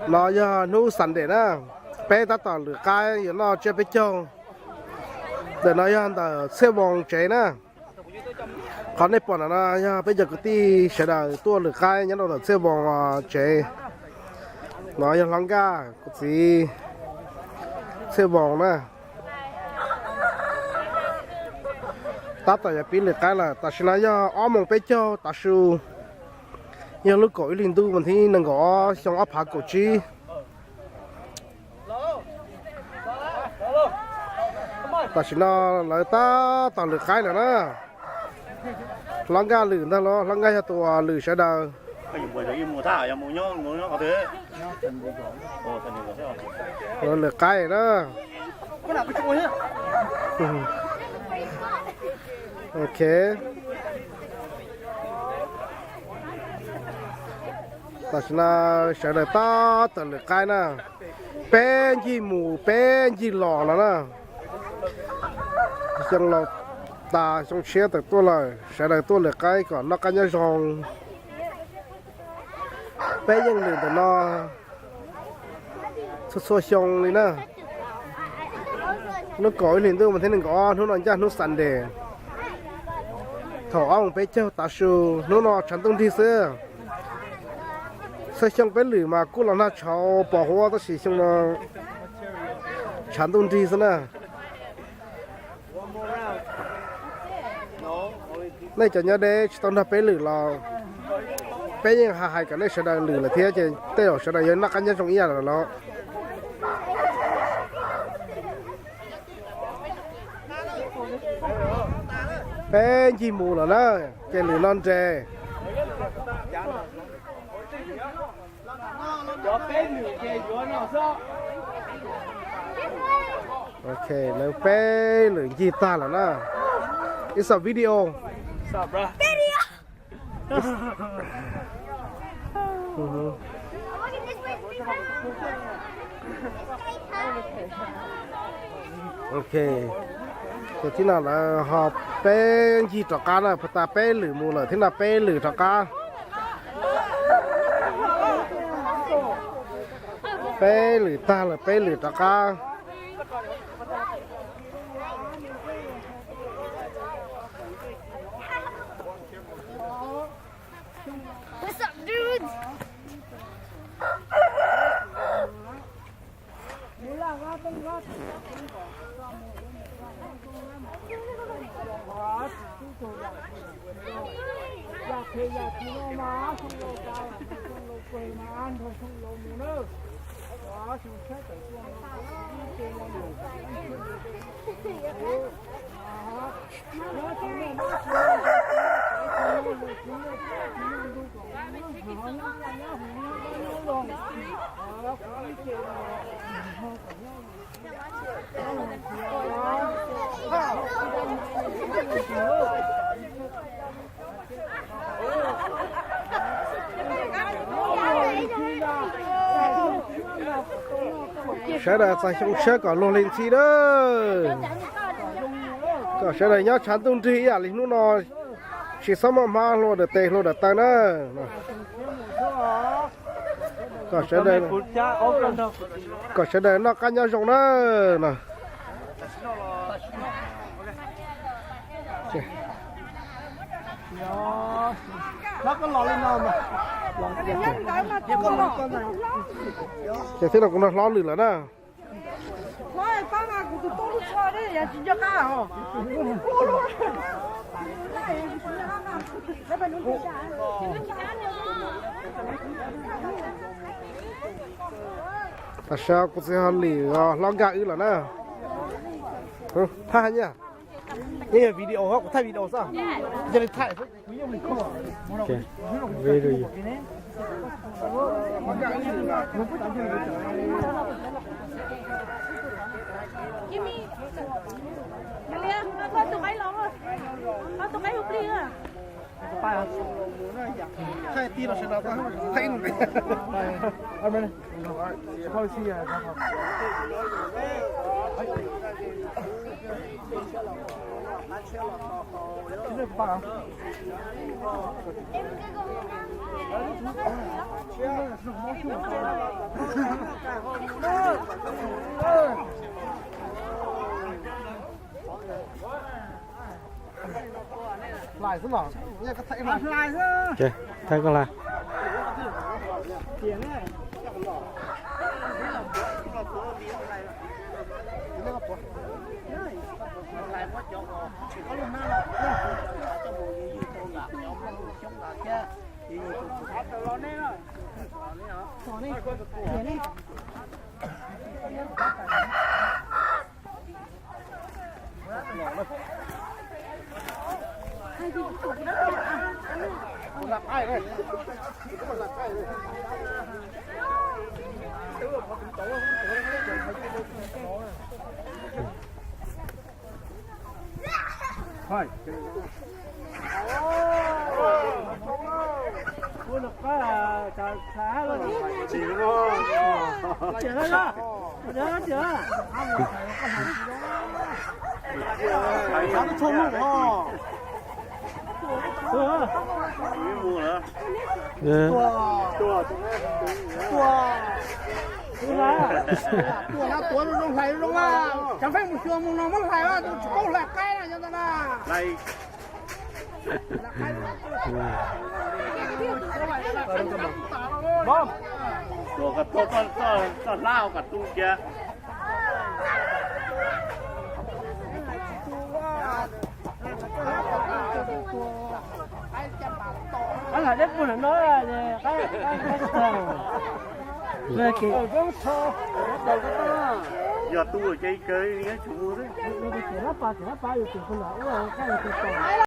No yog hnub Sunday na, peb tab tom lwm qaib yuav noj tsiab peb caug. Ntawm no yog ntawm Txhiaj Voos tsev na. Qhov nej pom ntawm no yog peb cov kwv tij sawv daws tuaj lwm qaib nyob rau ntawm Txhiaj Voos tsev. No yog hlob Nkaj kuv txiv Txhiaj Voos na. Tab tom yuav pib lwm qaib lawm, tam sim no yog ob moos peb caug tav su. Yog lub kaum ib hlis ntuj vas thib nees nkaum ob xyoo ob phav kaum tsib. Tam sim no lawv tab tom lwm qaib lawm na. Hlob Nkaj lwm ntag los, hlob Nkaj yog tus uas lwm sawv daws. Lawv lwm qaib na. Ok. Tam sim no sawv daws tab tom lwm qaib na. Peb ncig mus peb ncig los no na. Xyoo laus tas xyoo tshiab tawm tuaj lawm, sawv daws tuaj lwm qaib kom noj qab nyob zoo. Peb yeej lwm ntawm no txhua txhua xyoo li na. Hnub kaum ib hlis ntuj vas thib nees nkaum ob, hnub no ncaj hnub Sunday. Thaum ob moos peb caug tav su, hnub no tshav ntuj nrig xwb. Txhua xyoo peb lwm mas kuj los nag tshauv pos huab, tab sis xyoo no tshav ntuj nrig xwb na. Nej cov nyob deb tsis tau nrog peb lwm los peb yeej hais hais kom nej sawv daws lwm lawm thiab ces tej zaum sawv daws yuav noj qab nyob zoo ib yam lawm los. Peb ncig mus lawm na, ces lwm no nres. Ok, lawv peb lwm ncig tag lawm na. It's a video. Ok, ces thib no lawv ho peb ncig rov qab na, puag ta peb lwm mus lawm, thib no peb lwm rov qab. Peb lwm tag lawm peb lwm rov qab. Sawv daws txais xyoo tshiab kom luag li ntxhi na. Kom sawv daws nyob tshav ntuj nrig ib yam li hnub no, tsis txhob muaj hmab hlua daws tes hlua daws taw na. Kom sawv daws, kom sawv daws noj qab nyob zoo na no. Ces thiab no kuv nrog hlob lwm lawm na. Tam sim no kuv txiv ho lwm hlob Nkaj wb lawm na. Thaj nyiaj, nyiaj yog video ho, kuv thaij video xwb. Yog li thaij xwb. Hlais xwb los. Thaij koj hlais. Tuaj no tuav zoo hlais zoo a, cov feej mus xyuas mus no muab hlais tus tsis paub hlais qaib na yog ntag na. Tuaj kom tuaj txoj hlab kom tu kiag. Qaib hlais deb puag ntawm no, qaib, qaib, qaib, yog tu ces kawg, tsis mus xwb.